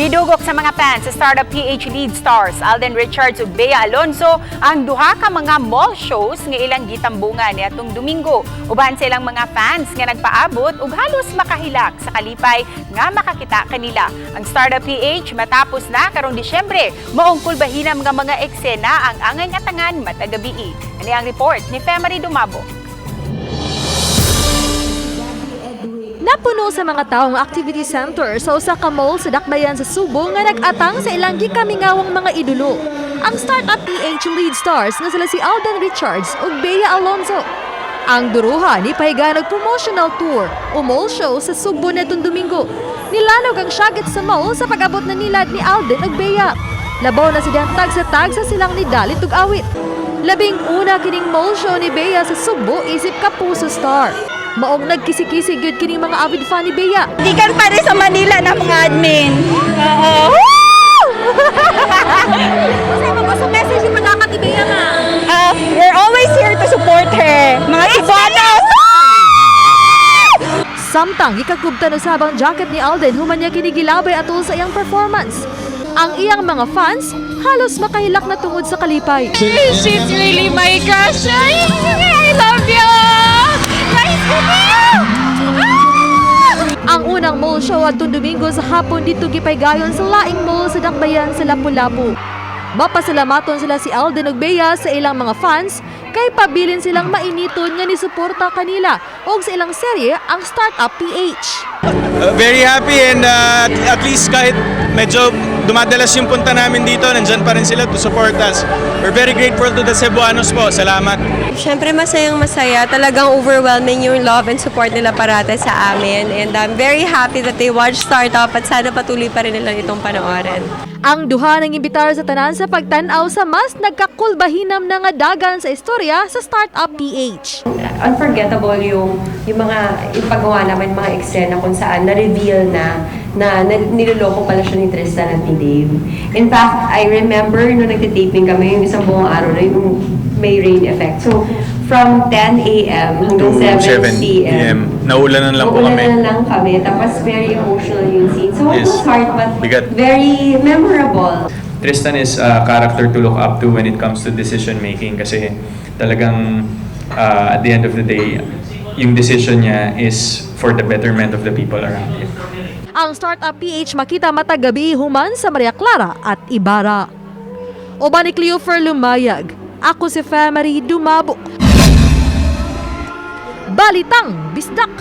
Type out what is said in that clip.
Gidugok sa mga fans sa Startup PH lead stars Alden Richards ug Bea Alonzo ang duha ka mga mall shows nga ilang gitambungan niadtong Domingo. Uban sa ilang mga fans nga nagpaabot ug halos makahilak sa kalipay nga makakita kanila. Ang Startup PH matapos na karong Disyembre, maong kulbahinam nga mga eksena ang angay atangan matag gabii. Ani ang report ni Femary Dumabo. Napuno sa mga taong activity center sa usa ka mall sa Dakbayan sa Subo nga nag-atang sa ilang gikamingawang mga idolo. Ang Startup PH lead stars nga sila si Alden Richards ug Bea Alonzo. Ang duruha nipahigayon og promotional tour o mall show sa Sugbo netong Domingo. Nilanog ang syagit sa mall sa pag-abot na nilad ni Alden ug Bea. Labaw na sa tagsa-tagsa silang nidalit ug awit. Labing una kining mall show ni Bea sa Sugbo isip Kapuso star. Maong nagkisi-kisi gyud kining mga avid fan ni Bea. Gikan pa rin sa Manila na mga admin. Oo. Kasi mo sa message yung mga ni Bea nga. We're always here to support her. Mga Cebuanos! Samtang gikagubtan usab ang jacket ni Alden human niya kinigilabay atol sa iyang performance. Ang iyang mga fans halos makahilak na tungod sa kalipay. She's really my crush. Ay, I love you! Nice to meet you! Ang unang mall show adtong Domingo sa hapon didto gipaygayon sa laing mall sa Dakbayan sa Lapu-Lapu. Mapasalamaton sila si Alden ug Bea sa ilang mga fans kay pabilin silang mainiton nga nisuporta kanila ug sa ilang serye, ang Startup PH. Very happy and at least kahit medyo dumadalas yung punta namin dito, nandyan pa rin sila to support us. We're very grateful to the Cebuanos po. Salamat. Siyempre, masayang masaya. Talagang overwhelming yung love and support nila parate sa amin. And I'm very happy that they watch Startup at sana patuloy pa rin nila itong panoorin. Ang duha nang imbitar sa tanan sa pagtan-aw sa mas nagkakulbahinam na nga dagan sa istorya sa Startup PH. Unforgettable yung mga yung paggawa namin, mga eksena kung saan na-reveal na niloloko pala siya ni Tristan at ni Dave. In fact, I remember nung nagtitaping kami, yung isang buong araw na yung may rain effect. So, from 10 a.m. hanggang To 7 p.m. Naulanan lang po kami. Naulanan lang kami. Tapos very emotional yung scene. So, it was hard but Bigat. Very memorable. Tristan is a character to look up to when it comes to decision making kasi talagang at the end of the day, yung decision niya is for the betterment of the people around him. Ang Startup PH makita matag gabii human sa Maria Clara at Ibarra. Uban ni Cleofer Lumayag, ako si Femary Dumabok. Balitang Bisdak!